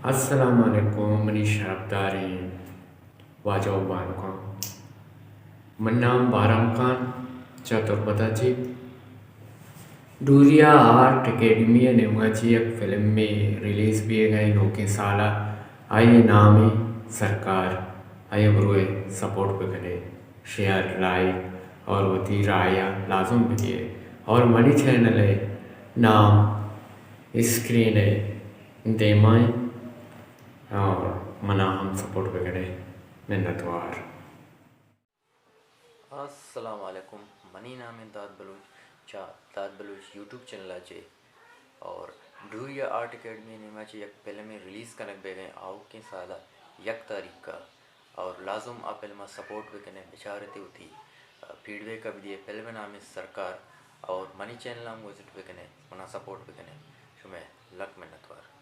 السلام علیکم منی شرپداریں واجہ و بانکاں۔ من نام بارام خان چہ تربت ءَ چی۔ ڈوریا آرٹ اکیڈمی ءِ نیمگا چی یک فلمے ریلیز بیگ ءَ نوکیں سال ءَ، آئی ءِ نام ایں سرکار۔ آئی ءَ بروئے سپورٹ بکنے، شیئر، لائک اور وتی رائے ءَ لازم بدیے اور منی چینل ءِ نام اسکرین ءِ دیما ایں اور منا ہم سپورٹ بکنے۔ منتوار۔ السلام علیکم، منی نام ایں داد بلوچ، چہ داد بلوچ یوٹیوب چینل ءَ چے اور ڈوریا آرٹ اکیڈمی ءِ نیما چے یک فلمے ریلیز کنگ بیگ ءَ آؤکیں سال ءِ یک تاریخ ءَ اور لازم آ فلم ءَ سپورٹ بکنے، بچارتے وتی فیڈ بیک ءَ بدیے۔ فلم ءِ نام ایں سرکار اور منی چینل ءَ ہم وزٹ بکنے، منا سپورٹ بکنے۔ شمئے لک منتوار۔